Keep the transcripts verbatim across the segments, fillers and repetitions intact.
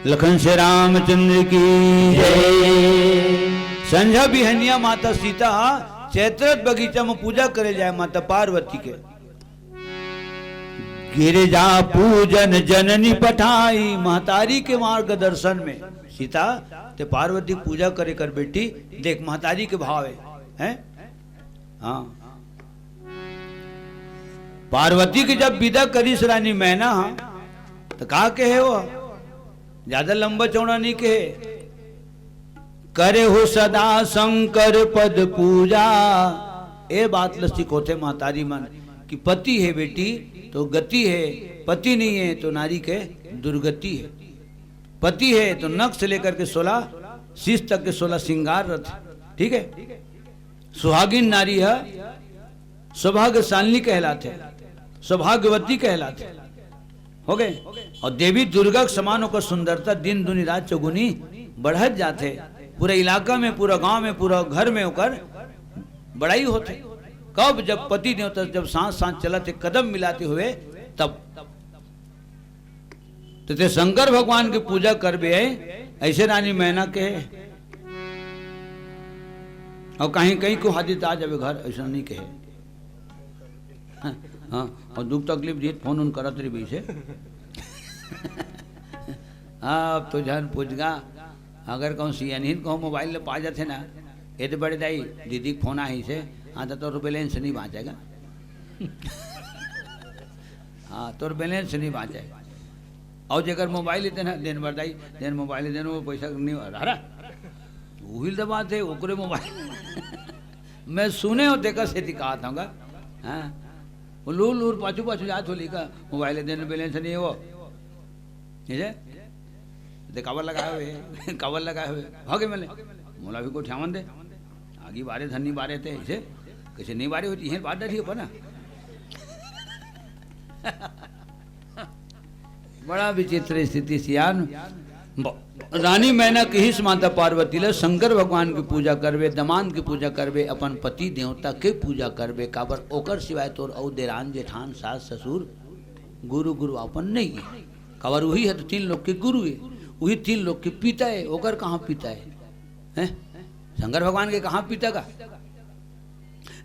लखन से रामचंद्र की जय। संझा बिहनिया माता सीता हा चैतरथ बगीचा में पूजा करे जाए माता पार्वती के। गिरिजा पूजन जननी पठाई, महतारी के मार्गदर्शन में सीता ते पार्वती पूजा करे कर बेटी। देख महतारी के भाव है, हैं? हाँ, पार्वती के जब विदा करिस रानी मैना हा, त का कहे हो? ज्यादा लंबा चौड़ा नहीं कहे। करे हो सदा शंकर पद पूजा। ए बात ल सिखोथे महतारी मन कि पति है बेटी तो गति है, पति नहीं है तो नारी के दुर्गति है। पति है तो नख से लेकर के सोलह शीश तक के सोलह श्रृंगार रथ, ठीक है। सुहागिन नारी है सौभाग्यशालिनी कहलाथे, सौभाग्यवती कहलाथे। हो गए। और देवी दुर्गा के समान ओकर सुंदरता दिन दूनी रात चौगुनी बढ़त जाथे। पूरा इलाका में, पूरा गांव में, पूरा घर में ओकर बड़ाई होथे। कब? जब पति देवता जब साथ साथ चलत हे, कदम मिलाते हुए, तब। तो ते शंकर भगवान की पूजा करबे, ऐसे रानी मैना कहे। और कहीं कहीं को हादित आ जावे घर, ऐसा नहीं कहे। हाँ, और दुख तकलीफ दिए फोन उन करत रही से। हाँ, अब तो जान पूछगा। अगर कहूँ सियानहीन कहूँ मोबाइल ले पा जाथे ना, ये तो बड़े दाई दीदी के फोन आही से, हाँ, तो तोर बैलेंस नहीं बाँचेगा। हाँ, तोर बैलेंस नहीं बाँचे। और जेकर मोबाइल लेते ना, दिन भर दाई, दिन मोबाइल देन, वो पैसा नहीं आ रहा। वही तो बात है, ओकरे मोबाइल। मैं सुने हो, देखा से दिखात हूँ। हाँ, वो लूर लूर पाछू पाछू जात हो, लिखा मोबाइल देन, बैलेंस नहीं हो। ठीक है? ते काबर लगाए हुए, काबर लगाए हुए, भागे मले। मोला भी गोठियावन दे। आगी बारे धन नहीं बारे थे, इसे कैसे नहीं बारे होती, यहीं बात डाली अपन ना। बड़ा विचित्र स्थिति सियान। ब-, रानी मैना कहिस माता पार्वती ल, शंकर भगवान की पूजा करबे, दमांद की पूजा करबे, अपन पति देवता के पूजा करबे, काबर ओकर सिवाय तोर अउ देरान जेठान, सास ससुर, गुरु गुरुआपन नहीं है। काबर वही है तो तीन लोग के गुरु है, वही तीन लोग के पिता है, ओकर कहाँ पिता है? हैं? शंकर भगवान के कहाँ पिता का?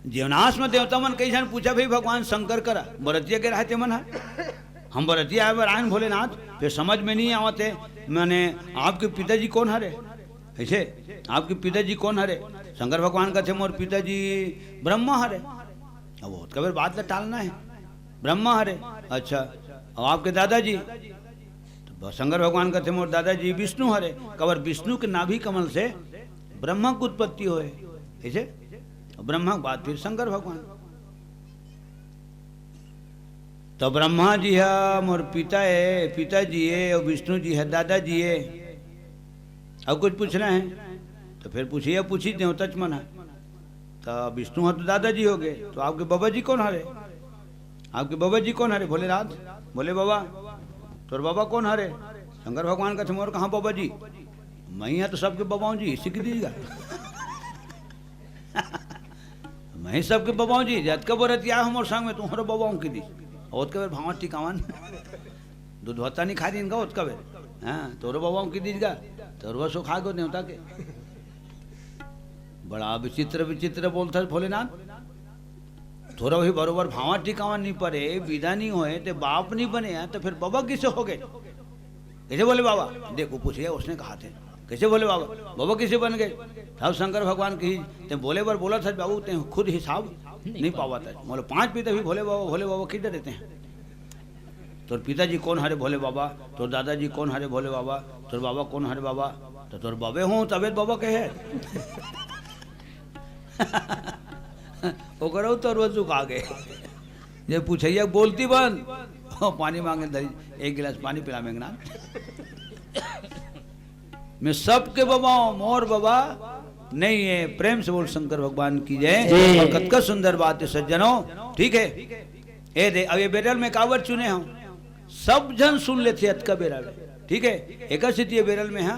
जीवनाश में देवता मन कई झन पूछा, "भाई भगवान शंकर करा, बरतिया के रहते मन है, हम बरतिया आए बर आयन भोलेनाथ, फिर समझ में नहीं आवत है, माने आपके पिताजी कौन हरे?" ऐसे, "आपके पिताजी कौन हरे?" शंकर भगवान कहते, "मोर पिताजी ब्रह्मा हरे।" अब बहुत कबीर बात ला टालना है, "ब्रह्मा हरे, अच्छा, अब आपके दादाजी?" तो ब-, शंकर भगवान कहते, "मोर दादाजी विष्णु हरे।" काबर विष्णु के नाभि कमल से ब्रह्मा के उत्पत्ति होए, ऐसे ब्रह्मा के बाद फिर शंकर भगवान। तो ब्रह्मा जी है मोर पिता है, पिताजी है, और विष्णु जी है दादाजी है। अब कुछ पूछना है तो फिर पूछिए, पूछी देवता च मन है। तो विष्णु है तो दादाजी हो गए, तो आपके बाबा जी कौन हरे? आपके बाबा जी कौन हरे? भोलेनाथ। बोले, "बाबा, तोर बाबा कौन हरे?" शंकर भगवान कहते, "मोर कहाँ बाबा जी, मैं ही तो सबके बाबाओं जी, इसी की दीजिएगा।" "मैं ही सबके बाबाओं जी, जतका बरतिया हमर संग में तुम्हारा बाबाओं की दी।" और ओतका बेर भावा टिकावन, दूध भत्ता नहीं खा दिन का ओतका बेर। हाँ, तोरो बाबाओं की दीजिएगा, तोरो सो खा गो देवता के। बड़ा विचित्र विचित्र बोलता है भोलेनाथ। थोड़ा भी बरोबर भावा टिकावन नहीं पड़े, विदा नहीं होए, ते बाप नहीं बने हैं, तो फिर बाबा किसे हो गए? कैसे बोले बाबा? देखो, पूछिए, उसने कहा थे, "कैसे बोले बाबा?" बाबा किसे बन गए? तब शंकर भगवान की, "ते बोले बर बोला था बाबू, ते खुद हिसाब नहीं पावा था।" बोले, "पांच पीते भी भोले बाबा, भोले बाबा की डरे थे।" तोर पिताजी कौन हरे भोले बाबा? तोर दादाजी कौन हरे भोले बाबा? तोर बाबा कौन हरे बाबा? तो तोर बाबे हो तबे तो बाबा कहे। ओकरो तो रोज चुका गए। ये पूछैया बोलती बंद, ओ, पानी मांगे धरी, एक गिलास पानी पिला मेघनाथ। मैं सबके बाबा हूँ, मोर बाबा नहीं है। प्रेम से बोल शंकर भगवान की जय। जय। और कतका सुंदर बात है सज्जनों, ठीक है? ए दे, अब ये बैरल में काबर चुने हम, सब जन सुन लेते अतका बेरा में, ठीक है? एक स्थिति ये बैरल में है,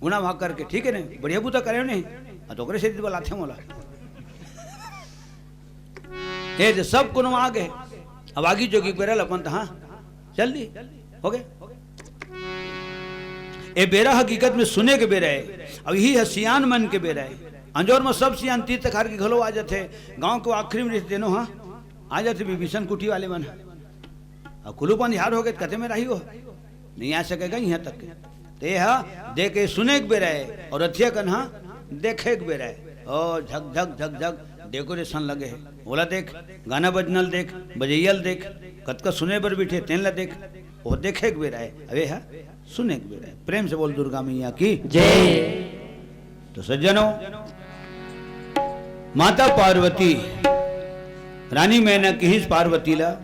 गुना भाग करके, ठीक है ने? बढ़िया बूता करे ने, आ तो ओकरे से बलाथे मोला। ए दे, सब कोनो आ गए, अब आगी जोगी बैरल अपन तहाँ चल दी, हो गए। ए बेरा हकीकत में सुने के बेरा हे, अउ इही ह सियान मन के बेरा हे। अंजोर म सब सियान तीर तखार के घलो आ जाथे, गांव के आखिरी में रिहिस तेनो ह आ जाथे, विभीषण कुटी वाले मन ह। अउ कुलू पंधियार हो गे त कते में राही ओ ह, नइ आ सकेगा इहां तक के। ते ह देखे सुने के बेरा हे, अउ रथिया कन ह देखे के बेरा हे। ओ झक झक झक झक decoration लगे हे, ओला देख, गाना बजना ल देख, बजइया ल देख, कतका सुने बर बिठे तेन ल देख, ओ देखे के बेरा हे। अबे ह सुने के बेरा हे। प्रेम से बोल दुर्गा मैया की जय। तो सज्जनों, माता पार्वती, रानी मैना किहिस पार्वती ला,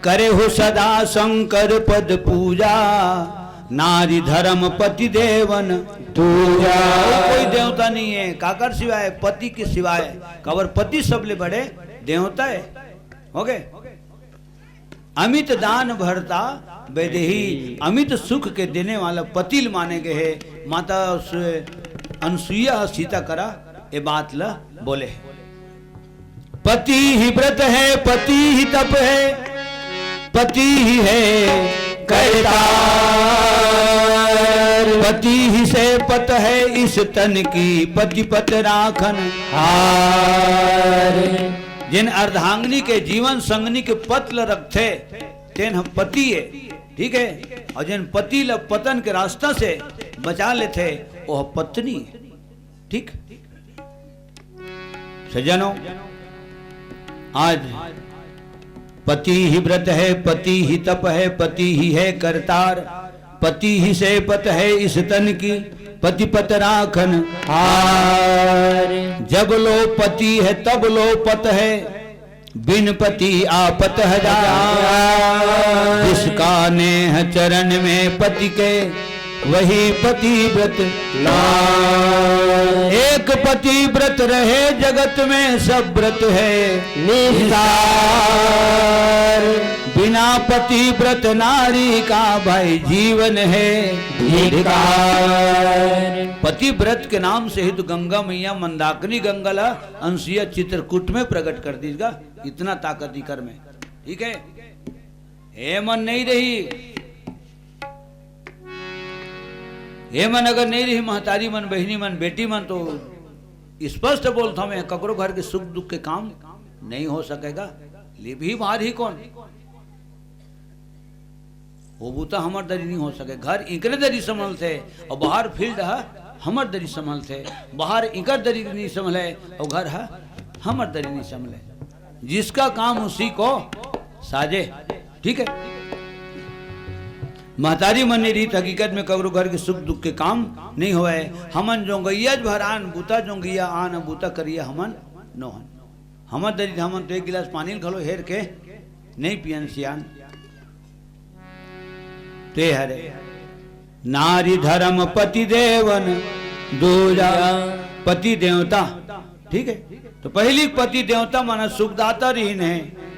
"करे हो सदा शंकर पद पूजा, नारी धर्म पति देवन दूजा।" अउ कोई देवता नहीं हे, काकर सिवाय? पति के सिवाय। काबर पति सबले बड़े देवता हे। हो गे? अमित दान भरता वैदेही, अमित सुख के देने वाला पति ल माने गे हे। माता सु-, अनसुईया ह सीता करा ए बात ल बोले हे, "पति ही व्रत है, पति ही तप है, पति ही है करतार। पति ही से पत है इस तन की, पति पत राखन हार।" जेन अर्धांगिनी के, जीवन संगिनी के पत ल रखथे, तेन ह पति हे, ठीक हे। अउ जेन पति ल पतन के रास्ता से बचा लेथे, ओह पत्नी हे, ठीक। सज्जनों, आज पति ही व्रत है, पति ही तप है, पति ही है करतार, पति ही से पत है इस तन की, पति पत राखन हार। जब लो पति है, तब लो पत है, बिन पति आपत हजार। जिसका नेह चरण में पति के, वही पतिव्रत नार। एक पतिव्रत रहे जगत में, सब व्रत है निस्तार। बिना पतिव्रत नारी का भाई जीवन है धिक्कार। पतिव्रत के नाम से ही तो गंगा मैया मंदाकिनी गंगा ला अनसुईया चित्रकूट में प्रकट कर दीस गा। इतना ताकत इकर में, ठीक हे। ए मन नहीं रही, ए मन अगर नहीं रही, महतारी मन, बहिनी मन, बेटी मन, तो स्पष्ट बोलथंव मैं, ककरो घर के सुख दुख के काम नहीं हो सकेगा। लिबही भार ही कोन? वो बूता हमर दरी नहीं हो सके। घर इकरे दरी संभलथे अउ बाहर field ह हमर दरी संभलथे। बाहर इकर दरी नहीं संभले अउ घर ह हमर दरी नहीं संभले। जिसका काम उसी को साजे, ठीक हे। महतारी मन नहीं रही त हकीकत में ककरो घर के सुख दुख के काम नहीं होवय। हमन जोंगइया भरान, बूता जोंगइया आन, बूता करिया हमन नोहन। हमर दरी हमन तो एक गिलास पानी ल घलो हेर के नहीं पियन सियान। ते हरे नारी धर्म पति देवन दूजा, पति देवता, ठीक हे। तो पहिली पति देवता मन सुखदाता रहिन हे।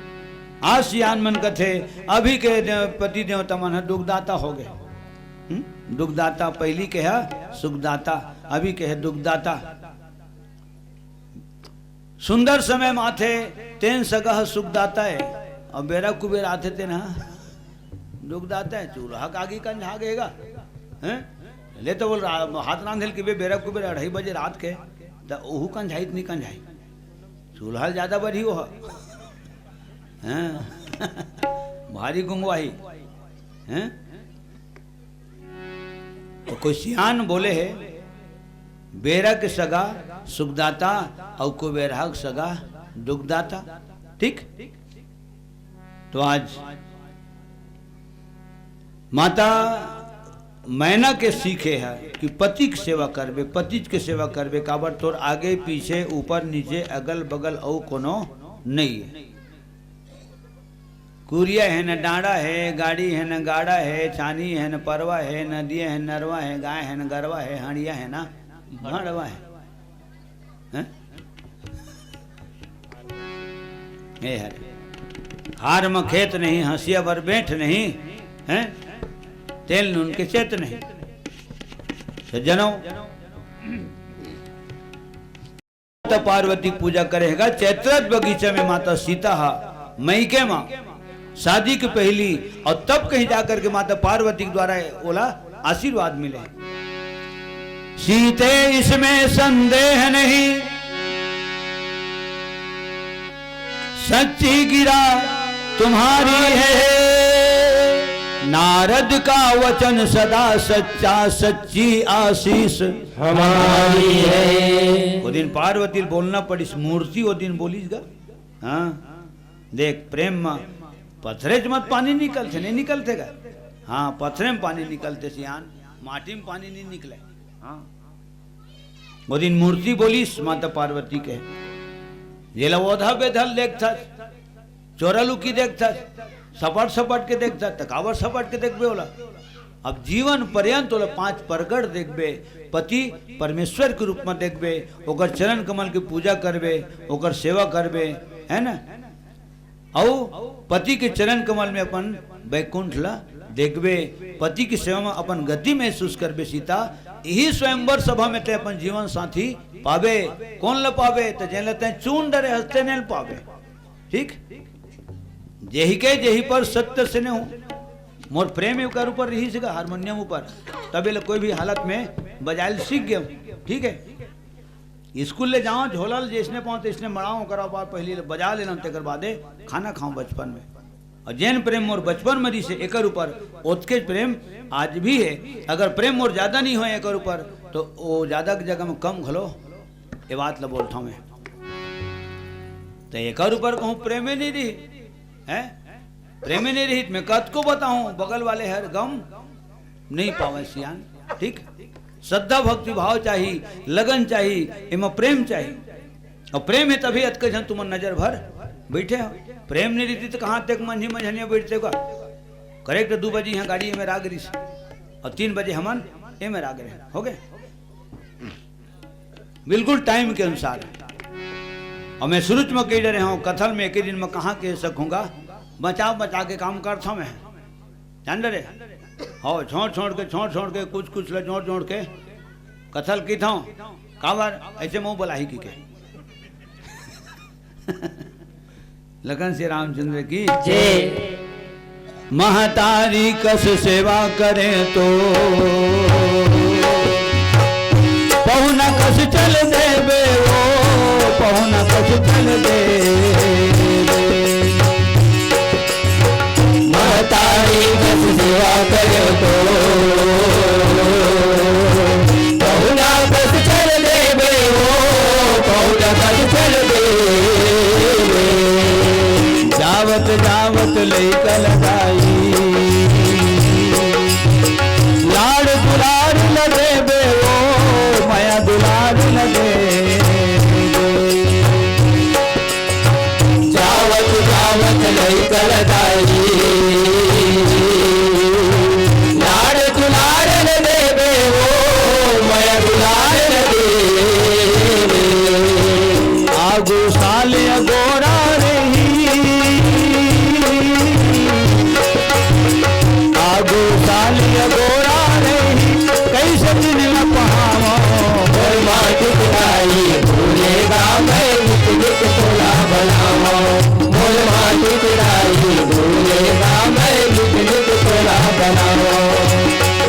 आज सियान मन कथे, अभी के दे-, पति देवता मन दुखदाता हो गे। हम्म? दुखदाता पहिली के ह सुखदाता, अभी के ह दुखदाता। सुंदर समय म आथे, तेन सगा ह सुखदाता हे, अउ बेरा कुबेर आथे, तेन ह दुखदाता हे। चूल्हा के आगी कंझा गे गा, हैं? ले तो बोल रा-, हाथ रांधे ल किबे बेरा कुबेर अढ़ाई बजे रात के, त ओहू कंझाई त नहीं कंझाई। चूल्हा ल ज्यादा बरही ओह, हैं? भारी गुंगवाही, हैं? तो कोई सियान बोले हे, बेरा के सगा सुखदाता अउ कुबेरहा के सगा दुखदाता। ठीक? तो आज माता मैना के सीखे हे कि पति के सेवा करबे, पति के सेवा करबे, काबर तोर आगे पीछे ऊपर नीचे अगल बगल अउ कोनो नहीं हे। कुरिया हे न डांड़ा हे, गाड़ी हे न गाड़ा हे, छानी हे न परवा हे, नदिया हे न नरवा हे, गाय हे न गरवा हे, हंड़िया हे न भंड़वा हे। हैं? हे हरे। हार म खेत नहीं, हंसिया बर बेंठ नहीं, हैं? तेल नून के चेत नहीं। सज्जनों, माता पार्वती के पूजा करे हे गा, चैत्रथ बगीचा में माता सीता हा मइके मा शादी के पहिली, अउ तब कहीं जाकर के माता पार्वती के द्वारा ओला आशीर्वाद मिले। सीते, इसमें संदेह नहीं, सच्ची गिरा तुम्हारी है। नारद का वचन सदा सच्चा, सच्ची आशीष हमारी है। वो दिन पार्वती बोलना पड़िस, मूर्ति वो दिन बोलिस गा। हाँ, देख, प्रेम म पथरे च मत पानी निकलथे, नहीं निकलथे गा? हाँ, पथरे म पानी निकलथे सियान, माटी म पानी नहीं निकले। हाँ, वो दिन मूर्ति बोलिस माता पार्वती के, जेला ओधा बेधल देखथस, चोरा लुकी देखथस, सपट सपट के देखथस, त काबर सपट के देखबे ओला? अब जीवन पर्यंत ओला पांच परगट देखबे, पति परमेश्वर के रूप में देखबे, ओकर चरण कमल के पूजा करबे, ओकर सेवा करबे, है ना? अउ पति के चरण कमल में अपन बैकुंठ ला देखबे, पति के सेवा में अपन गति महसूस करबे सीता। यही स्वयंवर सभा में ते अपन जीवन साथी पाबे। कौन ला पाबे? त जेन ला तैं चून डरे हस तेने ला पाबे। ठीक, जेहि के जेहि पर सत्य स्नेह। मोर प्रेम एकर ऊपर रहिस गा, हारमोनियम ऊपर, तबे ले कोई भी हालत में बजाए ल सीख गए। ठीक है, स्कूल ले जाओ, झोला ले जैसने पाओ तैसने मड़ाओ, ओकर बाद पहले ले बजा लेना, तेकर बादे खाना खाओ बचपन में। और जेन प्रेम मोर बचपन में रहिस हे एकर ऊपर, ओतके प्रेम आज भी है। अगर प्रेम मोर ज्यादा नहीं होय एकर ऊपर, तो वो ज्यादा के जगह में कम घलो, ये बात ला बोलता हूँ मैं। तो एकर ऊपर कहूँ प्रेमे नहीं रही, हैं? प्रेमे नहीं रही, मैं कतको बताऊं, बगल वाले हर गम नहीं पावे सियान। ठीक, श्रद्धा भक्ति भाव चाही, लगन चाही, एमा प्रेम चाही। और प्रेम है तभी अतके झन तुमन नजर भर बैठे हो। प्रेम नहीं रहती तो कहाँ तक मंझी मंझनिया बैठते का? करेक्ट दू बजे यहाँ गाड़ी में राग रही और तीन बजे हमन ए में राग रहे, हो गए। बिल्कुल टाइम के अनुसार। और मैं शुरू में कही डरे हूँ, कथल में एक ही दिन में कहाँ कह सकूंगा, बचा बचा के काम करता मैं, जान डरे। हो, छोड़ छोड़ के, छोड़ छोड़ के, कुछ कुछ ला जोड़ जोड़ के कथल की था। काबर ऐसे मुंह बोला ही की के। लखन श्री रामचंद्र की जय। महतारी कस सेवा करें तो पहुना कस चल देबे, ओ पहुना कस चल देबे। महतारी कस सेवा करें तो पहुना कस चल देबे, ओ पहुना कस चल देबे। जावत जावत लइका लदाई, लाड़ दुलार ल देबे, ओ मया दुलार ल देबे। जावत जावत लइका लदाई, लाड़ दुलार ल देबे, ओ मया दुलार ल देबे। आगू साल अगोरा रही, आगू साल अगोरा रही, कैसे दिन ल पहावो। मोर माटी के दाई, भूले गा मैं निक निक तोला बनावो। मोर माटी के दाई, भूले गा मैं निक निक तोला बनावो।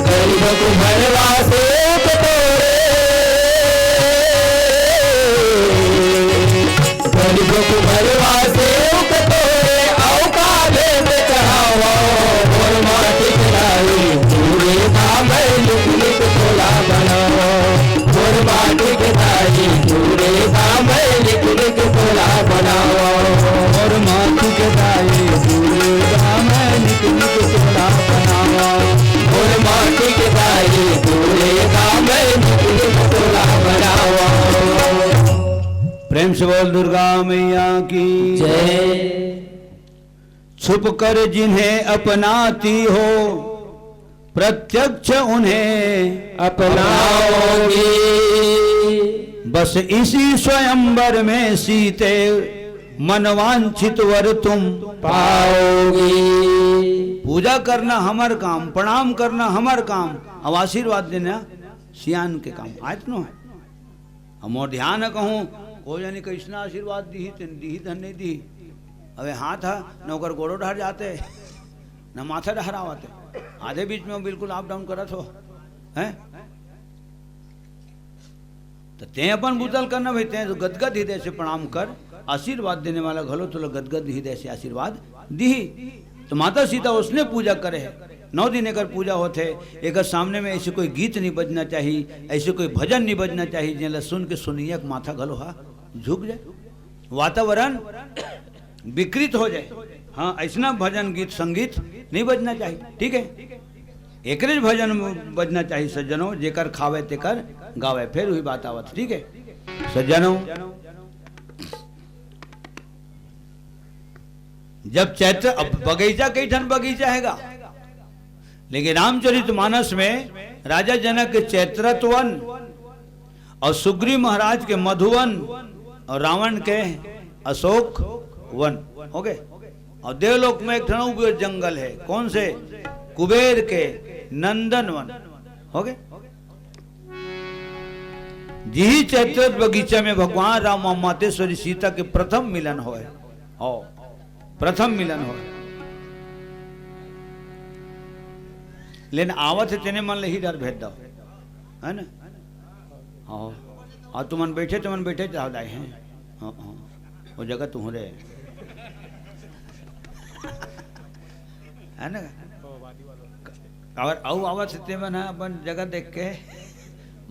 गरीब को भरवा से एक तोरे, गरीब को भरवा से एक तोरे, औकात में चढ़ावो। मोर माटी के दाई, भूले गा मैं निक निक तोला बनावो। मोर माटी के दाई, भूले गा मैं निक निक तोला बनावो। मोर माटी के दाई, भूले गा मैं निक निक तोला बनावो। मोर माटी के दाई, भूले गा मैं निक निक तोला बनावो। प्रेम से बोल दुर्गा मैया की जय। छुप कर जिन्हें अपनाती हो, प्रत्यक्ष उन्हें अपनाओगी। बस इसी स्वयंवर में सीते, मनवांछित वर तुम पाओगी। पूजा करना हमर काम, प्रणाम करना हमर काम, अब आशीर्वाद देना सियान के काम। आय तो नो है। अब मोर ध्यान है कहूँ, कोई जानी कैसना आशीर्वाद दीही, तेन दीही धन नहीं दीही। अबे हाथ है, न ओकर गोड़ो डहर जाते, न माथा डहरावते। आधे बीच में वो बिल्कुल अप डाउन करत हो, हैं? तो तें अपन बुता ल करना भाई, तें तो गदगद हृदय से प्रणाम कर, आशीर्वाद देने वाला घलो तोला गदगद हृदय से आशीर्वाद दिही। तो माता सीता उसने पूजा करे है, नौ दिन एकर पूजा होथे, एकर सामने में ऐसे कोई गीत नहीं बजना चाहिए, ऐसे कोई भजन नहीं बजना चाहिए, जेला सुन के सुनइया के माथा घलो हा झुक जाए, वातावरण विकृत हो जाए। हाँ, ऐसना भजन गीत संगीत नहीं बजना चाहिए, ठीक है? एकरे भजन बजना चाहिए सज्जनों, जेकर खावे तेकर गावे। फिर वही बात आवत, ठीक है सज्जनों? जब चैत्र, अब बगीचा कई ठन बगीचा हैगा, लेकिन रामचरित मानस में राजा जनक के चैत्रत वन और सुग्रीव महाराज के मधुवन और रावण के अशोक वन हो गए। और देवलोक में एक ठन अउ जंगल है, कौन से? कुबेर के नंदन वन हो गए। जिही चैत्रत बगीचा में भगवान राम और मातेश्वरी सीता के प्रथम मिलन होए। हो, प्रथम मिलन होए। लेकिन आवत है तेने मन ले ही डर भेद दो, है ना? हाँ, और तुमन बैठे, तुमन बैठे जाओ दाई हैं। हाँ, हाँ, वो जगह तुहरे है ना? काबर अउ आवत से तेमन ह अपन जगह देख के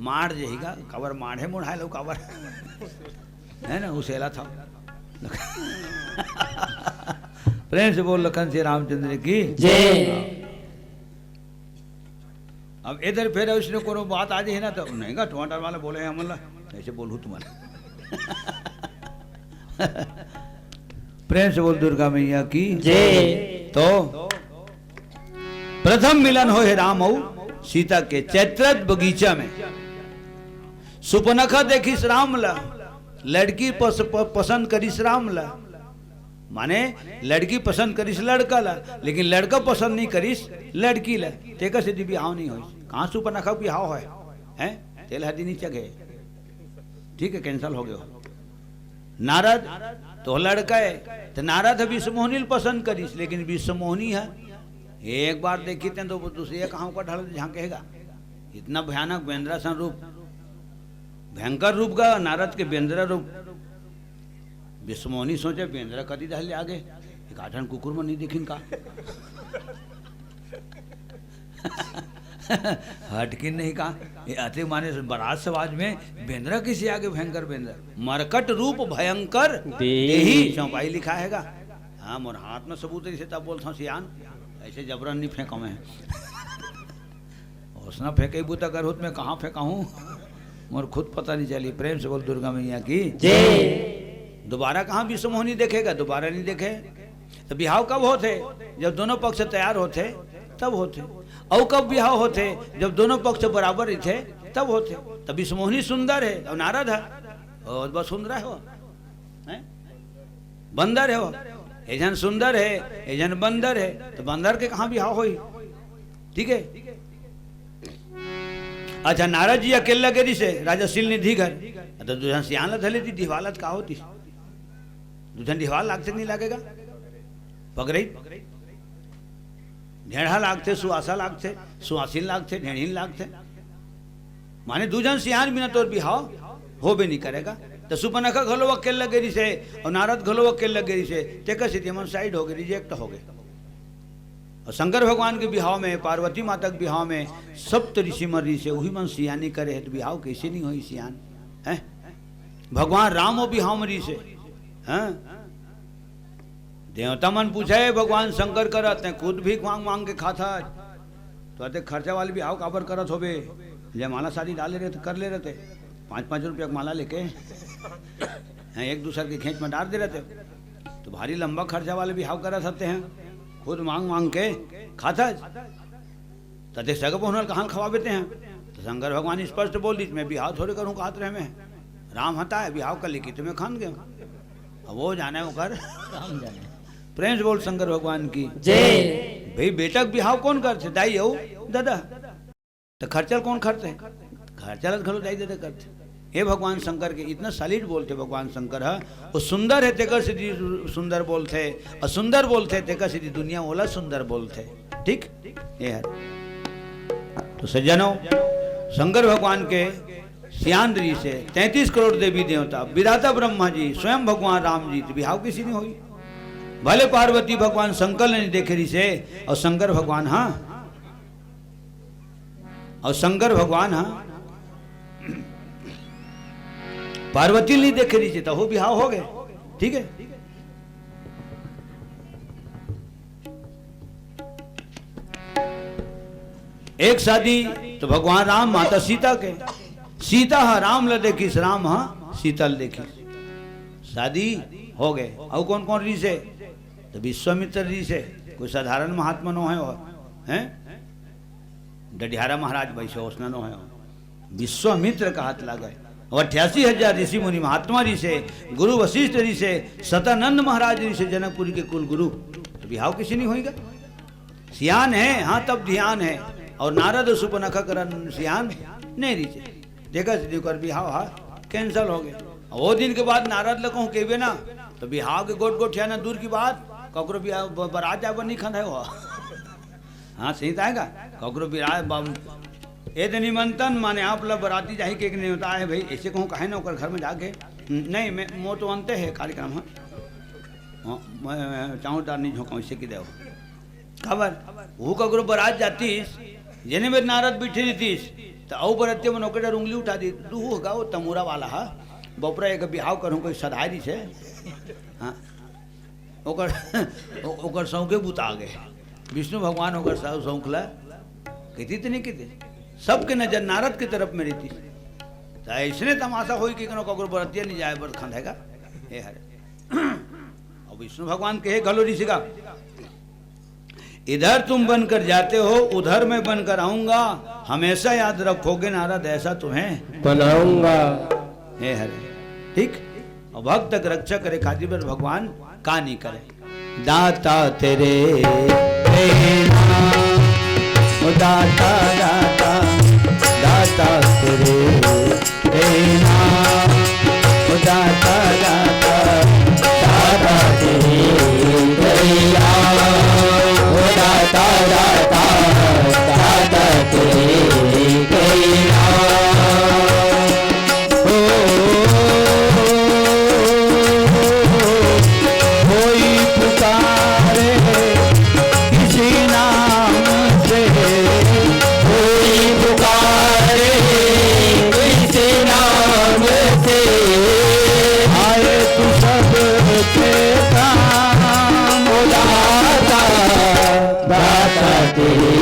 माड़ जही का, काबर माढ़े मुढ़ाए लो काबर, है ना? उसेला था। प्रेम से बोल लखन श्री रामचंद्र की। जय। अब इधर फिर उसने कोनो बात आ जाए ना तो नहीं का टमाटर वाला बोले हैं हमला, ऐसे बोलू तुम्हारा। प्रेम से बोल दुर्गा मैया की। जय। तो प्रथम मिलन होए हे राम अउ सीता के चैत्रत बगीचा में। सुपनखा देखिस राम ला, लड़की पस-, प-, पसंद करिस राम ला। माने लड़की पसंद करिस लड़का ला, लेकिन लड़का पसंद नहीं करिस लड़की ला। तेकर सेती बिहाव नहीं होइस। कहाँ सुपनखा के बिहाव होए? हैं? तेल हदी नहीं चघे। ठीक है, cancel हो गयो। नारद तो लड़का है, तो नारद ह विश्वमोहनी ल पसंद करिस, लेकिन विश्वमोहनी ह एक बार देखी तें तो वो दूसरे कहाँ ऊपर ढल झांकेगा। इतना भयानक बेंदरा सन रूप, भयंकर रूप का नारद के बेंदरा रूप। विश्वमोहनी सोचे, "बेंदरा कदी ढल आगे, एक आठन कुकुर मन नहीं देखिन का?" हटकिन नहीं का? ये अति माने बरात समाज में बेंदरा किसी आगे भयंकर बेंदरा। मरकट रूप भयंकर देही। देही चौपाई लिखा हैगा। हाँ, मोर हाथ में सबूत रहिसे तब बोलता हूँ सियान, ऐसे जबरन नहीं फेंका मैं। उसना फेंके बूता कर होत मैं कहाँ फेंका हूँ, मोर खुद पता नहीं चली। प्रेम से बोल दुर्गा मैया की। जय। दोबारा कहाँ विश्वमोहनी देखेगा? दोबारा नहीं देखे। तो बिहाव कब होथे? जब दोनों पक्ष तैयार होथे, तब होथे। अउ कब बिहाव होथे? जब दोनों पक्ष बराबर रहिथे, तब होथे। तब विश्वमोहनी सुंदर है और नारद है, और बस सुंदर है वो, हैं? बंदर है वो। ये जन सुंदर है, ये जन बंदर है, तो बंदर के कहाँ बिहाव होई? ठीक है। अच्छा, नारद जी अकेला गे रिसे राजा शील निधि घर, तो दू झन सियान ला धले दी, दिहवालत का होती? दू झन दिहवाल लागथे कि नहीं लागेगा? पगरई, ढेढ़ा लागथे, सुआसा लागथे, सुआसिन लागथे, ढेढ़िन लागथे। माने दू झन सियान बिना तोर बिहाव होबे नहीं करेगा। तो सुपनखा घलो अकेला गे रिसे और नारद घलो अकेला गे रिसे, तेकर सेती मन side हो गए, reject हो गए। और शंकर भगवान के बिहाव में, पार्वती माता के बिहाव में सप्त ऋषि मन रिसे, उही मन सियानी करे है, तो बिहाव कैसे नहीं होई सियान? हैं? भगवान राम वो बिहाव में रिसे, हैं? देवता मन पूछे, "भगवान शंकर करा, तैं खुद भीख मांग मांग के खाता, तो अते खर्चा वाले बिहाव काबर करत होबे? जयमाला शादी डाले रहते, कर ले रहते, पाँच पाँच रुपया के माला लेके, हैं, एक दूसर के घेंच में डाल दे रहते, तो भारी लंबा खर्चा वाले बिहाव करत हते हैं, खुद मांग मांग के खाता।" त ते सगे पहुना ल कहाँ ल खवाबे तें ह? त शंकर भगवान स्पष्ट बोल दिस, "मैं बिहाव थोड़े करूँ कहत रहे मैं। राम हता है, बिहाव कर लेके तुम्हें खान गए।" अब वो जाने ओकर। राम जाने। प्रेम से बोल शंकर भगवान की। जय। भाई बेटा के बिहाव कौन करथे? दाई अउ ददा। त खर्चा ल कौन करथे? खर्चा ल घलो दाई ददा करथे। हे भगवान शंकर के इतना solid बोलथे भगवान शंकर ह, वो सुंदर है तेकर सेती सुंदर बोलथे, और सुंदर बोलथे तेकर सेती दुनिया ओला सुंदर बोलथे। ठीक, ये है। तो सज्जनों, शंकर भगवान के सियान रीस हे, तैंतीस करोड़ देवी देवता, विधाता ब्रह्मा जी, स्वयं भगवान राम जी, तो बिहाव किसी नहीं होई। भले पार्वती भगवान शंकर ने नहीं देखे रीस हे, और शंकर भगवान, हाँ, और शंकर भगवान, हाँ, पार्वती नहीं देखे रीस हे, तो हो बिहाव हो गए। ठीक है, एक शादी तो भगवान राम माता सीता के, सीता हा राम ल देखिस, राम हा सीता ल देखिस, शादी हो गए। अउ कौन कौन रीस हे? तो विश्वामित्र रीस हे, कोई साधारण महात्मा नो है वो, हैं? डडिहारा महाराज वैसे ओसना नो है वो। विश्वामित्र कहत लागे। अउ अट्ठासी हजार ऋषि मुनि महात्मा रीस हे, गुरु वशिष्ठ रीस हे, सतानंद महाराज रीस हे, जनकपुरी के कुल गुरु। तो बिहाव किसी नहीं होईगा। सियान हे, हाँ, तब ध्यान हे। अउ नारद अउ सुपनखा करा सियान नहीं रीस हे। देखा, ओकर बिहाव हा cancel हो गए। अउ वो दिन के बाद नारद ल कहूँ कहिबे ना, तो बिहाव के गोठ गोठियाना दूर की बात, ककरो बिहाव ब-, बरात जाए बर नहीं खंधाए हो। हाँ, सही तो आएगा। ककरो बिराए बाबू, ए दे निमंत्रण माने आप ला बराती जाही के, के नेवता हे भाई, ऐसे कहूँ कहे ना ओकर घर में जाके, "नहीं, मैं, मोर तो अंते हे कार्यक्रम, हाँ।" हाँ, मैं, मैं चाहूँ डार नहीं झोंकाऊँ, ऐसे की देव। काबर? वो ककरो बरात जातीस, जेने में नारद बैठे रहतीस, तो अउ बरतिया मन ओकर डर उंगली उठा दी, "दू हो गा, वो तमूरा वाला हा, बपरा एक बिहाव करूँ, कोई सधाय रीस हे।" हाँ। ओकर, ओ-, ओकर सौंखे बुता गए। विष्णु भगवान ओकर सौ-, सौंख ला कहितिस त नहीं कहितिस? सबके नजर नारद के तरफ में रहितिस। त ऐसने तमाशा होई कि कोनो ककरो बरतिया नहीं जाए बर खंधाएगा। हे हरे। अब विष्णु भगवान कहे घलो रीस हे का, "इधर तुम बनकर जाते हो, उधर मैं बनकर आऊंगा, हमेशा याद रखोगे नारद, ऐसा तुम्हें बनाऊंगा।" हे हरे, ठीक? अउ भक्त के रक्षा करे खातिर बर भगवान का नहीं करे। दाता तेरे हे नाम, ओ दाता, दाता, दाता तेरे हे नाम, ओ दाता, दाता, दाता तेरे हे नाम, ओ दाता, दाता, दाता तेरे हे नाम। ओ, कोई पुकारे किसी नाम से, कोई पुकारे किसी नाम से, आए तू सबके काम। ओ दाता, दाता तेरी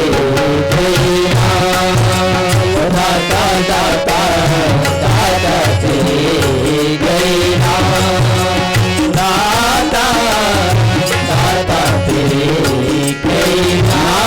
जय राम। दाता, दाता, दाता तेरी जय राम। दाता, दाता तेरी जय राम।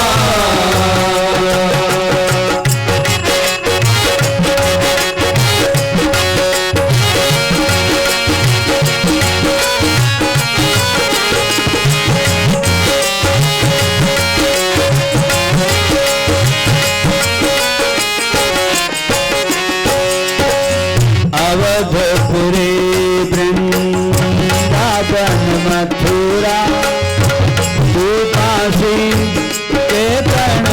अवधपुरी वृंदावन मथुरा, तू काशी के कण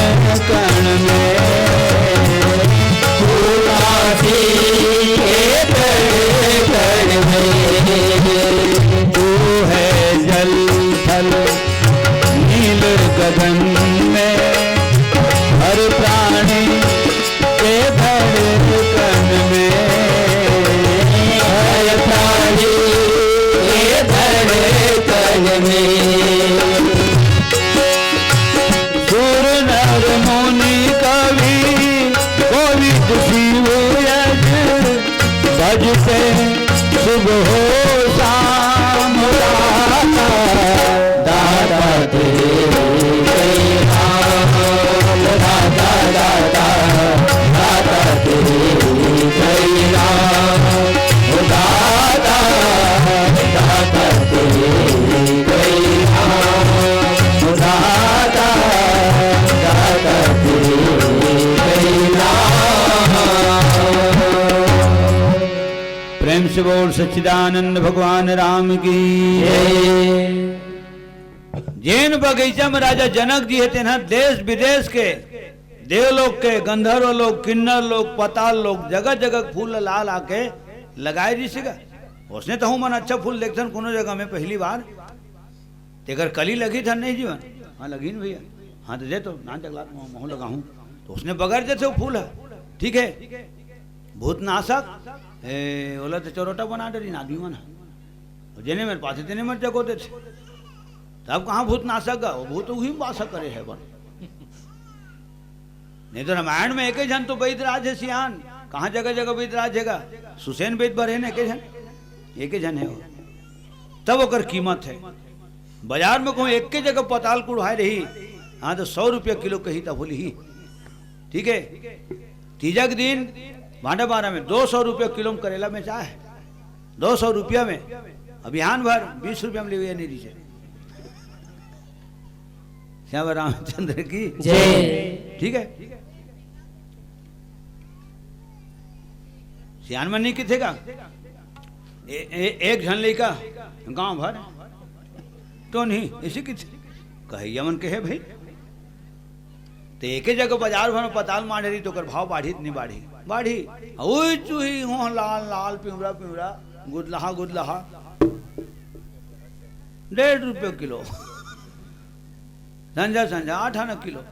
कण में, तू काशी के कण कण में, तू है जल थल नील गगन में, हर प्राणी के धड़कन में, हर प्राणी के धड़कन में। सुर नर मुनि कवि कोविद शिव यज, भजते शुभ हो शाम। दाता, दाता तेरे जय राम। दाता, दाता, दाता तेरे जय राम। दाता, दाता तेरे जय राम। दाता, दाता तेरे जय राम। प्रेम से बोल सच्चिदानंद भगवान राम की। जय। जेन बगीचा में राजा जनक जी हे, तेन ह देश विदेश के, देवलोक के, गंधर्व लोक, किन्नर लोक, पताल लोक, जगह जगह फूल ला ला के लगाए रिहिस गा। ओसने तहूँ मन अच्छा फूल देखथन कोनो जगह में पहली बार। तेकर कली लगी था नहीं जीवन? हाँ, लगी न भैया। हाँ, तो दे तो, नान तक लात महूँ लगाहूँ। तो ओसने बगर जैसे वो फूल है, ठीक है। भूतनाशक, ए, ओला तो चरोटा बना डरी ना आदमी मन ह। जेने मेर पाथे तेने मेर जगो देथे। तब कहाँ भूतनाशक गा? वो भूत उही में वास करे है बन। नहीं तो रामायण में एके झन तो वैदराज है सियान। कहाँ जगह जगह वैदराज है गा? सुसेन वैद बर है ना एके झन, एके झन है वो। तब ओकर कीमत है। बाजार में कहूँ एके जगह पताल कुढ़ाए रही, हाँ, तो सौ रुपया किलो कही तब होली ही। ठीक है, तीजा के दिन भांडापारा में दो सौ रुपया किलो में करेला बेचा है, दो सौ रुपया में। अभियान भर बीस रुपया में लेवे नहीं दीजिए। श्याम रामचंद्र की जय। ठीक है, सियान मन नहीं किथे का? ए, ए, एक झन लइका गांव भर तो नहीं, इसी किथे कहे यमन कहे भाई। तो एके जगह बाजार भर में पताल माढ़े रही तो ओकर भाव बाढ़ी त नहीं बाढ़ी? बाढ़ी। ओई चूही हो लाल लाल, पिंवरा पिंवरा, गुदलहा गुदलहा, डेढ़ रुपये किलो। संझा संझा आठ आना किलो।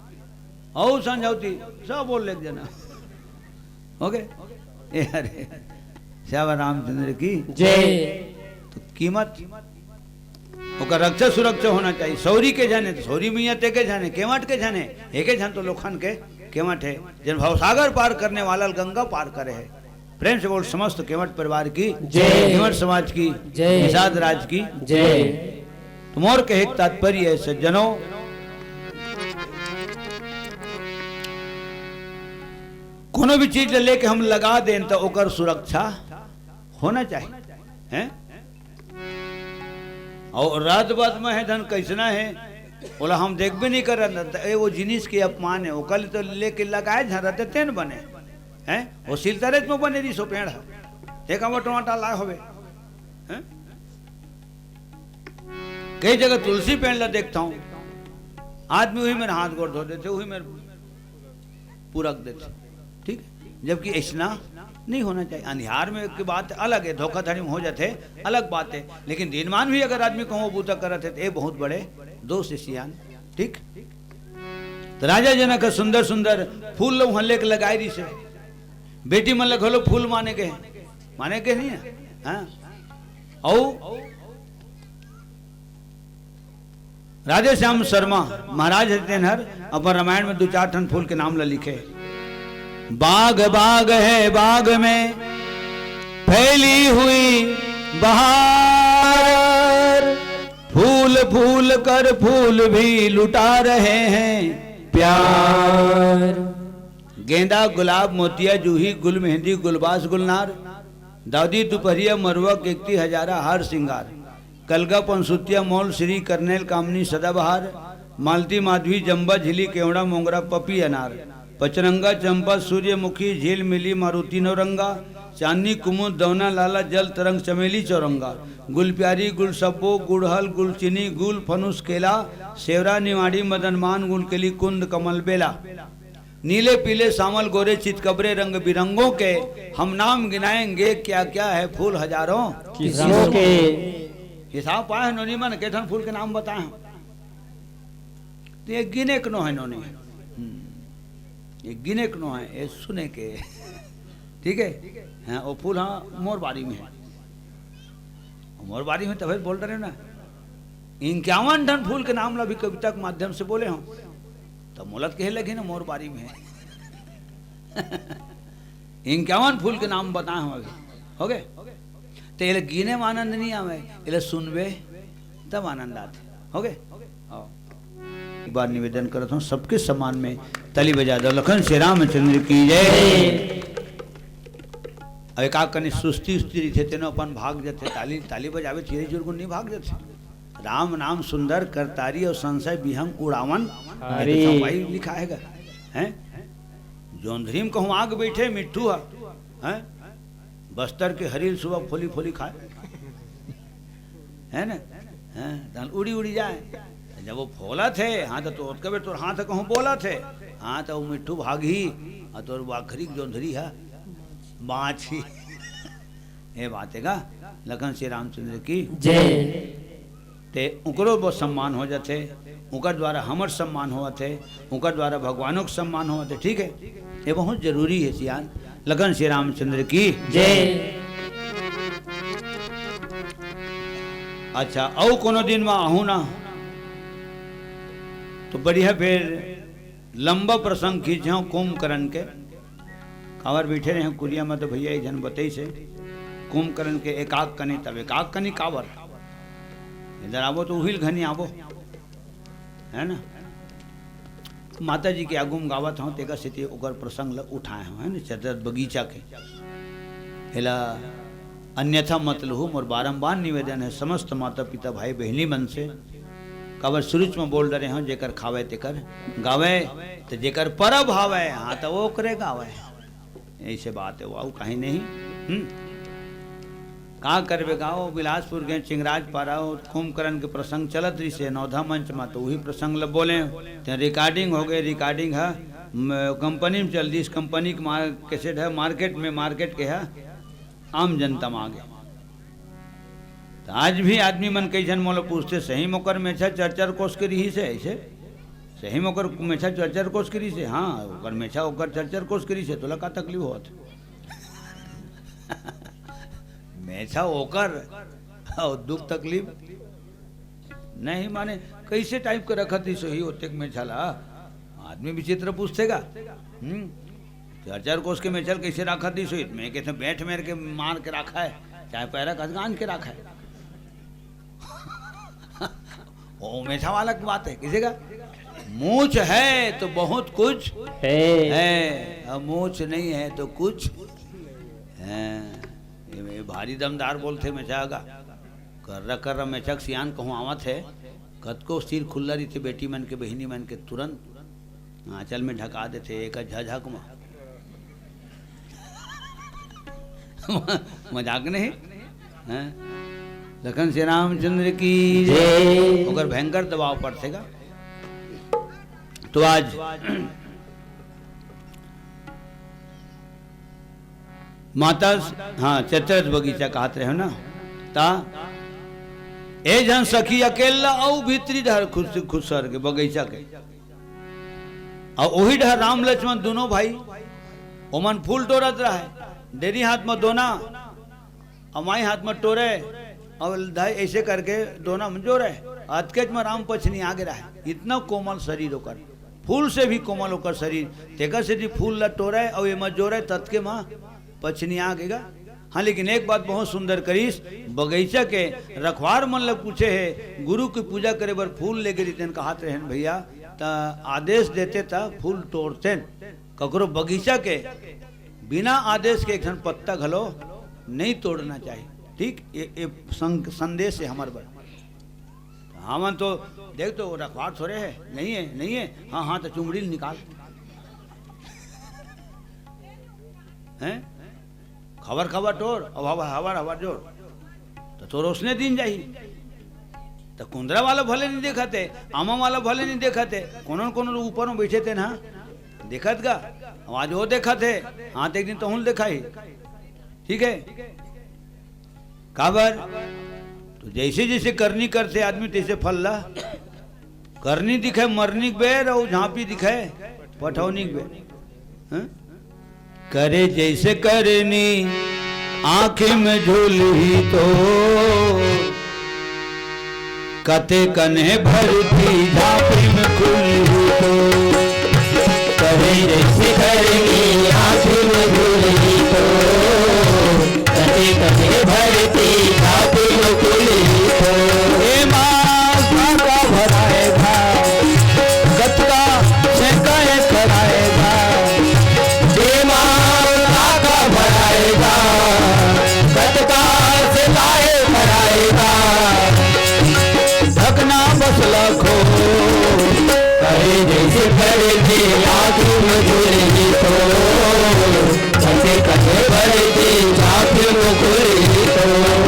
अउ संझौती सब बोल लेके जाना। ओके। ए अरे, श्याम रामचंद्र की जय। तो कीमत, ओकर रक्षा सुरक्षा होना चाहिए। सौरी के जाने तो सौरी मैया ते के जाने, केवट के जाने, एके जान तो लोखन के केवट है। जन भवसागर पार करने वाला गंगा पार करे है। प्रेम से बोल समस्त केवट परिवार की जय। केवट समाज की जय। निषाद राज की जय। तो मोर कहे के तात्पर्य है सज्जनों, कोनो भी चीज ले लेके हम लगा देन तो ओकर सुरक्षा होना चाहिए, हैं? और रात बात में है धन कैसना है, ओला हम देखबे नहीं करन, त ए वो जिनिस के अपमान है, ओकर ले तो लेके लगाए झन रहते तेन बने, हैं? वो सिलतरेज में बने रिसो पेड़ है, एक अमर टमाटर लाए होवे, हैं? कई जगह तुलसी पेड़ ला देखता हूँ, आदमी वही मेर हाथ गोड़ धो देथे, वही मेर पुरक देथे, ठीक है? जबकि ऐसना नहीं होना चाहिए। अंधियार में की बात अलग है, धोखाधड़ी में हो जाथे, अलग बात है, लेकिन दिनमान भी अगर आदमी कहूँ बूता करत है तो ये बहुत बड़े दोष है सियान, ठीक? तो राजा जनक ह सुंदर सुंदर फूल ल उहाँ लेके लगाए रिहिसे, बेटी मन ल घलो फूल माने के, माने के नहीं है, हाँ? अउ राधेश्याम शर्मा महाराज हे तेन हर अपन रामायण में दू चार ठन फूल के नाम ला लिखे। बाग बाग है बाग में फैली हुई बहार, फूल फूल कर फूल भी लुटा रहे हैं प्यार। गेंदा गुलाब मोतिया जूही गुल मेहंदी गुलबास गुलनार, दादी दुपहरिया मरुआ केकती हजारा हार सिंगार, कलगा पनसुतिया मौल श्री करनैल कामनी सदाबहार, मालती माधवी जम्बा झिली केवड़ा मोंगरा पपी अनार, पचरंगा चंपा सूर्यमुखी झील मिली मारुति नौरंगा, चांदनी कुमुद दौना लाला जल तरंग चमेली चौरंगा, गुल प्यारी गुल सब्बो गुड़हल गुल चीनी गुल फनुस केला, सेवरा निवाड़ी मदनमान गुल केली कुंद कमल बेला। नीले पीले सांवल गोरे चितकबरे रंग बिरंगों के हम नाम गिनाएंगे क्या क्या है फूल हजारों। किसों के? हिसाब पाए हैं नोनी मन, के ठन फूल के नाम बताए हैं। तो ये गिने के नो है नोनी। हम्म। ये गिने के नो है, ये सुने के। ठीक है? हाँ, वो फूल हाँ मोर बारी में है। मोर बारी में तभी बोल रहे हो ना। इक्यावन ठन फूल के नाम ला भी कविता के माध्यम से बोले हो। तो मोला त कहे लगे ना मोर बारी में है। इक्यावन फूल के नाम बताए हो अभी। हो गए? तो ये गिने में आनंद नहीं आवे, ये सुनबे तब आनंद आते। हो गए? आओ। एक बार निवेदन करत हूँ, सबके सम्मान में ताली बजा दो। लखन श्री रामचंद्र की जय। अब एक आध कनी सुस्ती उस्ती रहिथे, तेनो अपन भाग जथे। ताली, ताली बजावे, धीरे जुर्गुन नहीं भाग जथे। राम नाम सुंदर करतारी और संशय विहंग उड़ावन। ये तो हरी। चौपाई लिखा है, हैं? जोंधरी में कहूँ आग बैठे मिट्ठू है, हैं? बस्तर के हरील सुबह फोली फोली खाए, है ना? हैं? तहन उड़ी उड़ी जाए। जब वो फोलत हे, हाँ, तो तोर कबे तोर हाथ कहूँ बोलत हे, हाँ, तो वो मिट्ठू भागही, अउ तोर बाखरी के जोंधरी ह बाँचही। ये बात हे गा, लखन श्री रामचंद्र की। जय। ते उकरो बहुत सम्मान हो जाथे, उकर द्वारा हमर सम्मान होवत हे, उकर द्वारा भगवानों के सम्मान होवत हे, ठीक हे। ये बहुत जरूरी हे सियान। लखन श्री रामचंद्र की। जय। अच्छा, अउ कोनो दिन म आहू ना, तो बढ़िया फिर लंबा प्रसंग खींचे हो कुंभकर्ण के। काबर बैठे रहे कुरिया में, तो भैया एक झन बतई से कुंभकर्ण के एकाक कनी, तब एकाक कनी काबर? इधर आबो तो उहिल घनी आबो, है ना? माता जी के आगू म गावत हव, तेकर सेती ओकर प्रसंग ल उठाए हव, है ना? चतरथ बगीचा के। एला अन्यथा मत लहू, मोर बारंबार निवेदन हे समस्त माता पिता भाई बहिनी मन से, काबर शुरू म बोल डरे हव, जेकर खावे तेकर गावे, त जेकर परब हावे, हाँ, त ओकरे गावे। ऐसे बात हे, अउ कहीं नहीं। हम्म। का करबे गा, वो बिलासपुर के चिंगराज पारा, वो कुंभकर्ण के प्रसंग चलत रहिसे नवधा मंच म, तो उही प्रसंग ल बोले। ते recording हो गए, recording ह, म, कंपनी म चल दिस, कंपनी के मार-, कैसेट ह, मार्केट में, मार्केट के ह, आम जनता म आ गे। त आज भी आदमी मन कई झन मोला पूछथे, "सही म ओकर मेछा चार चार कोस के रिहिस हे?" ऐसे, "सही म ओकर मेछा चार चार कोस के रिहिस हे?" "हाँ, ओकर मेछा ओकर चार चार कोस के रिहिस हे, तोला का तकलीफ होवत?" मेछा ओकर, अउ दुख तकलीफ नहीं, माने, कैसे टाइप के रखत ही सही होते के मेछा ला? आदमी विचित्र पूछथे गा। हम्म? चार चार कोस के मेछा ल कैसे राखत ही सही? मैं कहते बैठ मेर के मार के राखा है, चाहे पैरा कस गांज के राखा है। वो मेछा वाला की बात है, किसी का? मूछ है तो बहुत कुछ है। है, अब मूछ नहीं है तो कुछ है। ये, ये भारी दमदार बोलथे मेछा का। कर्रा कर्रा मेछा के सियान कहूँ आवत हे, कतको सिर खुल्ला रहिथे बेटी मन के, बहिनी मन के, तुरंत आंचल में ढका देथे, एक झझक म। मजाक नहीं, हैं? लखन श्री रामचंद्र की जय। ओकर भयंकर दबाव पड़थे गा। तो आज माता, हाँ, चतरथ बगीचा कहत रहे हो ना, ता ए झन सखी अकेला अउ भीतरी डहर खुस-, खुसर के बगीचा के, अउ ओही डहर राम लक्ष्मण दुनों भाई, ओमन फूल टोरत रहे, डेरी हाथ म दोना, अमाई हाथ म टोरे, अउ धाई ऐसे करके दोना म जोरे। अतकेच म राम पछनी आगे रहे, इतना कोमल शरीर ओकर, फूल से भी कोमल ओकर शरीर, तेकर सेती फूल ल टोरे अउ एमा जोरे, ततके म पछनी आगे गा। हाँ, लेकिन एक बात बहुत सुंदर करिस, बगीचा के रखवार मन ल पूछे हे, गुरु की पूजा करे बर फूल लेगे रहितेन कहत रहेन भैया, त आदेश देते त फूल टोरतेन। ककरो बगीचा के बिना आदेश के एक ठन पत्ता घलो नहीं तोड़ना चाहिए। ठीक, ये, ये संग-, संदेश हे हमर बर। हमन तो देख तो रखवार थोड़े हे, नहीं हे, नहीं हे, हाँ, हाँ, तो चुमड़ी ल निकाल। हैं? खबर खबर टोर, अब हवा, हवा, हवा जोर। तो तोर ओसने दिन जाही। तो कुंदरा वाला भले नहीं देखत हे, आमा वाला भले नहीं देखत हे, कोनो न कोनो ऊपर में बैठे थे ना, देखत गा, आज वो देखत हे, हाँ, तो एक दिन तहुल देखाही। ठीक हे? काबर? तो जैसे जैसे करनी करथे आदमी, तैसे फल ला। करनी दिखे मरनी के बेर, अउ झांपी दिखे पठौनी के बेर। हैं? करे जैसे करनी, आँखी में झूलही तो, कते कन्हे भरती झांपी में खुलही तो। करे जैसे करनी, आँखी में झूलही तो, कते कन्हे भरती झांपी में खुलही तो। ए माँ, काका भराए भाई, कतका से काहे कराएगा? दिमाग का का भराएगा? कतका से काहे कराएगा? ढकना बस लखो, करे जैसे करे जे आँखी में झूलही तो, कते कन्हे भरती आँखी में खुलही तो।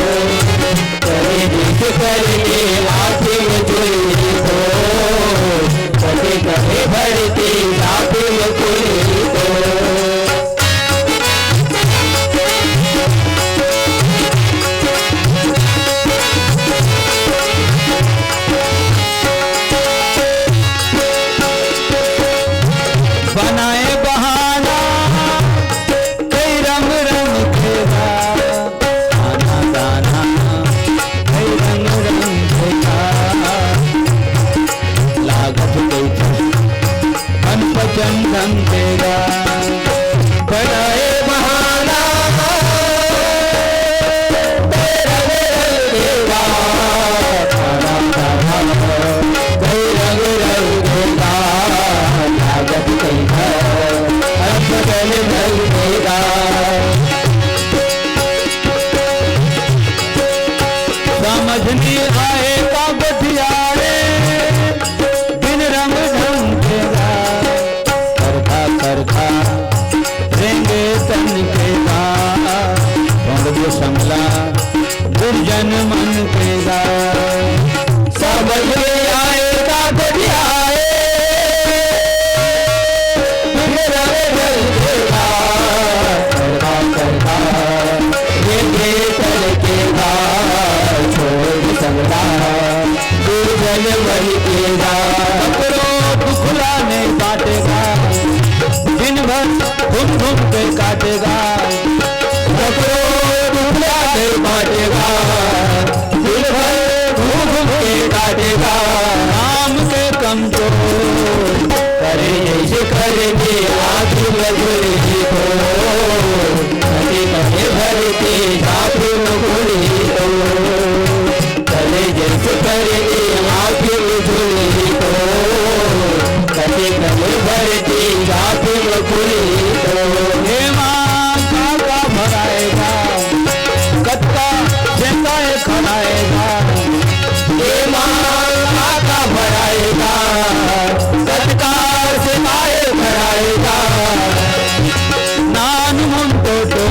ए बहाना कई रंग रंग के गा, आना जाना कई रंग रंग के गा, लागत कई ठन मन पसंद ढंग के गा। बनाए बहाना कई रंग रंग के गा, आना जाना कई रंग रंग के गा, लागत कई ठन मन पसंद ढंग के गा। समझ नहीं आए का गोठियारे, बिन रंग ढंग के गा, करखा करखा रेंगे तन के गा, ढोंग दे समला दुर्जन मन के गा। समझ में आए का गोठियारे, बिन रंग ढंग के गा, करखा करखा रेंगे तन के गा, छोड़ समला दुर्जन मन के गा। ककरो दुखला नहीं बांटेगा, दिन भर घूम घूम के काटेगा। ककरो दुखला नहीं बांटेगा, दिन भर घूम घूम के काटेगा। नाम के कमजोर करे जैसे करे दे आँख मजूरी को, कभी कभी भरती झाँप मुकुरी को। करे जैसे करे दे आँख मजूरी को, कभी कभी भरती झाँप मुकुरी को। हे माँ, काका भराएगा, कतका झेंगाए खड़ाएगा। ए माँ, काका भराएगा, कतका झेंगाए खड़ाएगा। नान मुन टोटो,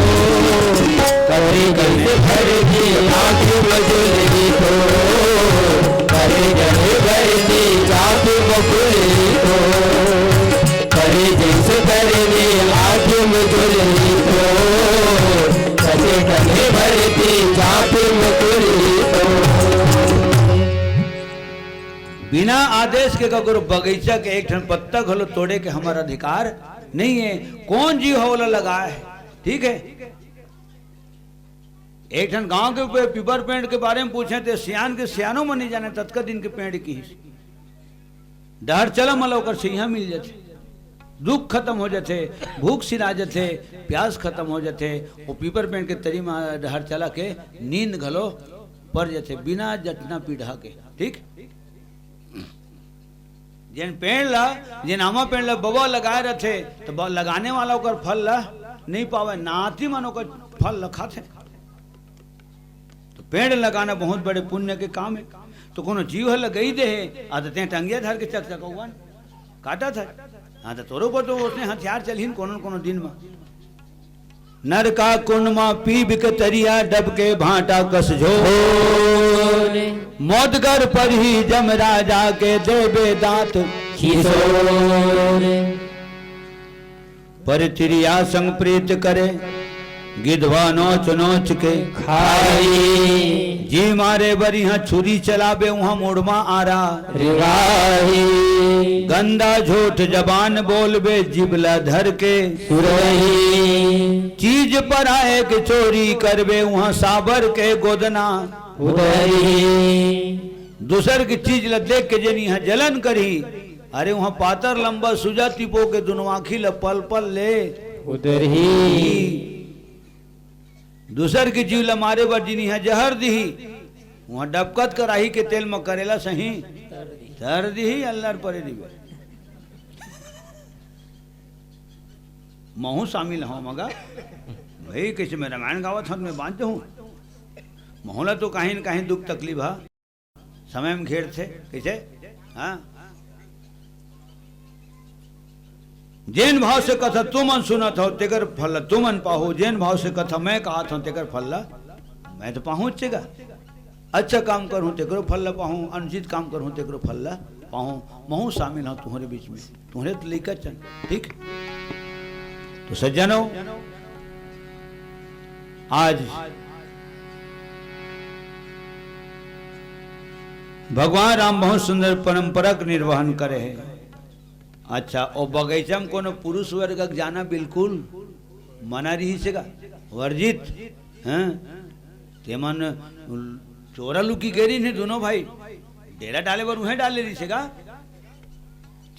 कभी कैसे भर दी आँख मजूरी को, करे जने भर दी आँख मजूरी को। करे जैसे करे ने आँख मजूरी को, कभी कभी भर दी आँख मजूरी को। बिना आदेश के ककरो बगीचा के एक ठन पत्ता घलो तोड़े के हमर अधिकार नहीं है। कौन जीव ह ओला लगाए है? ठीक है, एक ठन गांव के ऊपर पीपर पेड़ के बारे में पूछे ते सियान के सियानो मन नहीं जाने ततका दिन के पेड़ किहिस। डहर चला मला ओकर छइहां मिल जथे, दुख खतम हो जथे, भूख सिरा जथे, प्यास खतम हो जथे। वो पीपर पेड़ के तरी म डहर चला के नींद घलो पर जथे बिना जतना पीढ़ा के। ठीक, जेन पेड़ ला, जेन आमा पेड़ ला बबा लगाए रथे, तो ब-, लगाने वाला ओकर फल ला नहीं पावे, नाती मन ओकर फल ला खाथे। तो पेड़ लगाना बहुत बड़े पुण्य के काम है। तो कोनो जीव ह लगई दे हे, आ तो तें टंगिया धर के चकचकउवन काटत हे। हाँ, तो तोरो बर तो ओसने हथियार चलही न कोनो न कोनो दिन म। नरका कुंड म पीब के तरिया, डबके भांटा कस झोर। मौत कर परही जम राजा के, देबे दांत चिसोर। परतिरिया संग प्रीत करे, गिधवा नोच नोच के खाई। जी मारे बर इहाँ छुरी चलाबे, उहाँ मुड़मा आरा रेवाही। गंदा झूठ जबान बोलबे, जीभ ला धर के सुरही। चीज पराए के चोरी करबे, उहाँ साबर के गोदना उदरही। दूसर के चीज ला देख के जेन इहाँ जलन करही, अरे उहाँ पातर लंबा सुजा तिपो के दुनो आँखी ला पल पल ले उदरही। दूसर के जीव ला मारे बर जेन इहाँ जहर दिही, उहाँ डबकत कराही के तेल म करेला सही तर दिही, अल्लर परे दिबे। महूँ शामिल हौं मगा। भाई, कइसे मैं रामायण गावत हौं, मैं बांधत हौं। महूँ ला तो काहीं न काहीं दुख तकलीफ हा, समय म घेरथे, कइसे? हाँ? जेन भाव से कथा तुमन सुनत हव, तेकर फल ला तुमन पाहू। जेन भाव से कथा मैं कहत हौं, तेकर फल ला मैं तो पाहूँच गा। अच्छा काम करहूँ, तेकरो फल ला पाहूँ, अनुचित काम करहूँ, तेकरो फल ला पाहूँ। महूँ शामिल हौं तुँहरे बीच में, तुँहरे तो लइका चन, ठीक? तो सज्जनों, आज भगवान राम बहुत सुंदर परंपरा के निर्वहन करे हे। अच्छा, ओ बगीचा में कोनो पुरुष वर्ग के जाना बिल्कुल मना रहिस हे का? वर्जित? हैं? तेमन चोरा लुकी गे रहिन हे दोनों भाई, डेरा डाले बर उहें डाले रहिस हे का?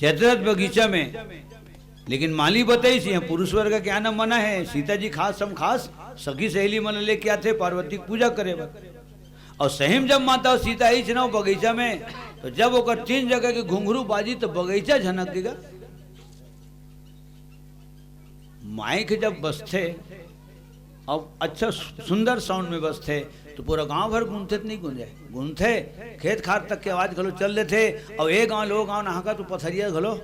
चैतरथ बगीचा में। लेकिन माली बताइस, यहाँ पुरुष वर्ग के आना मना है, सीता जी खास हम खास सखी सहेली मन लेके आथे पार्वती के पूजा करे बर। और सही में जब माता सीता आइस ना बगीचा में, तो जब ओकर तीन जगह के घुंघरू बाजिस तो बगीचा झनक गे गा। माइक जब बजथे, अब अच्छा सु-, सुंदर साउंड में बजथे, तो पूरा गांव भर गूंजथे त नहीं गूंजे? गूंजथे। खेत खार तक के आवाज घलो चल देथे, और ए गांव ले ओ गांव नहाका तो पथरिया घलो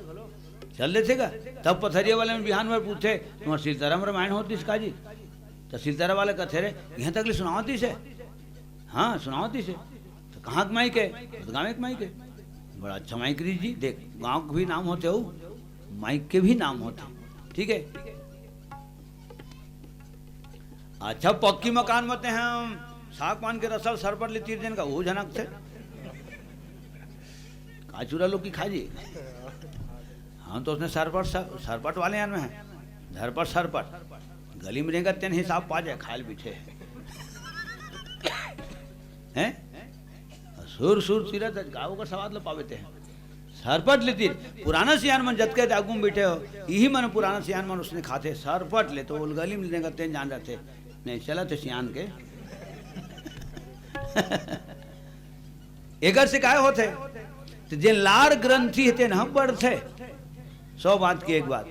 चल देथे का? तब पथरिया वाले मन बिहान भर पूछथे, "तुम्हार सीताराम रामायण होतिस का जी?" तो सीताराम वाले कथे, "रे, यहाँ तक ले सुनावतिस हे?" "हाँ, सुनावतिस हे।" "तो कहाँ के माइक हे?" "तो गाँव के माइक हे।" "बड़ा अच्छा माइक रहिस जी, देख, गाँव के भी नाम होथे, वो माइक के भी नाम होथे।" ठीक है। अच्छा, पक्की मकान म ते हम साग पान के रसा ल सरपट ले तीर देन का, वो झनकथे। का चुरा लुकी खा जी? हम तो उसने सरपट, सर-, सरपट वाले यान में हैं। धरपट सरपट। गली में रेंगत तेन हिसाब पा जाए, खाल बिठे। हैं? सुर सुर तीरथ गाँव का सवाद लो पावे ते हैं। सरपट ले तीर, पुराना सियान मन जतके आगू में बैठे हो, यही मन पुराना सियान मन उसने खाथे, सरपट ले तो ओल गली में रेंगत तेन जान जाथे। नहीं, चलथे सियान के। एकर से काय होथे? तो जे लार ग्रंथि हे तेन ह बढ़थे। सौ बात की एक बात।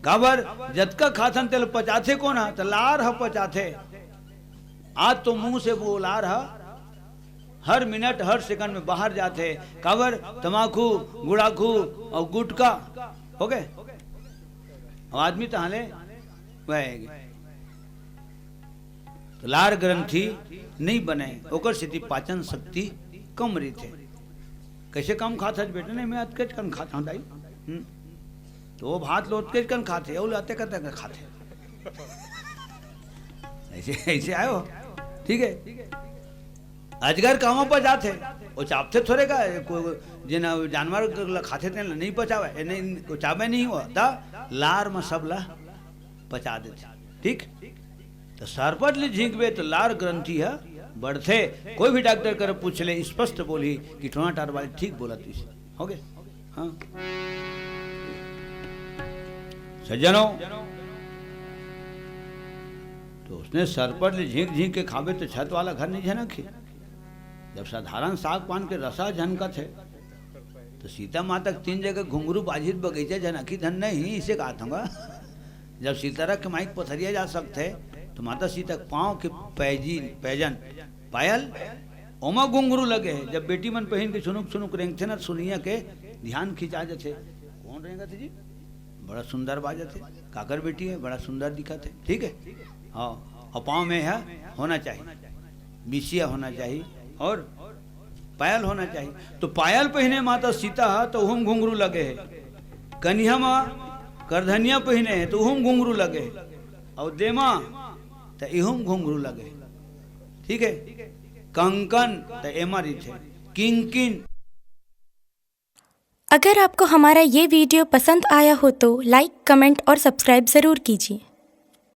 काबर जतका खाथन तेल पचाथे कोन ह? तो लार ह पचाथे। आज तो मुंह से वो लार ह हर मिनट, हर सेकंड में बाहर जाथे। काबर तमाकू, गुड़ाखू और गुटखा हो गए। अब आदमी तहाँ ले वह तो लार ग्रंथि नहीं बने, ओकर सेती पाचन शक्ति कम रहिथे। कैसे कम खात हस बेटा? नहीं, मैं अतकेच कन खात हूँ दाई। हम्म। तो वो भात लो अतकेच कन खाथे, वो लाते करते कर खाथे। ऐसे, ऐसे आयो, ठीक है। अजगर कामा पर जाथे, वो चापथे थोड़े का, कोई जेन जानवर ला खाथे तेन ला नहीं पचावे, ए, नहीं, वो चाबे नहीं हुआ, ता लार में सब ला पचा देथे। ठीक? तो सरपट ले झींकबे तो लार ग्रंथि ह बढ़थे। कोई भी डॉक्टर कर पूछ ले, स्पष्ट बोली कि टोना टार वाले ठीक बोला तू इसे। हो गए? हाँ। सज्जनों, तो उसने सरपट ले झींक झींक के खाबे तो छत वाला घर नहीं झनकही। जब साधारण साग पान के रसा झनकत हे, तो सीता माता के तीन जगह घुंघरू बाजित बगीचा झनकी धन नहीं, इसे कहा था। जब सीतारा के माइक पथरिया जा सकते, तो माता सीता के पाँव के पैजी, पैजन, पायल, ओमा घुंघरू लगे हे। जब बेटी मन पहिन के छुनुक छुनुक रेंगथे ना, सुनिया के ध्यान खिंचा जाथे। कौन रेंगत हे जी? बड़ा सुंदर बाजत हे। काकर बेटी हे? बड़ा सुंदर दिखत हे। ठीक है? हाँ, और पाँव में है होना चाहिए, बिछिया होना चाहिए और पायल होना चाहिए। तो पायल पहिने माता सीता ह, तो उहम घुंघरू लगे हे। कनिहा मा करधनिया पहिने हे, तो उहम घुंघरू लगे हे। और देमा, तो इहम घुंघरू लगे हे। ठीक है? कंकन, तो एमा रिथे। किंकिन। अगर आपको हमारा ये वीडियो पसंद आया हो तो लाइक, कमेंट और सब्सक्राइब ज़रूर कीजिए।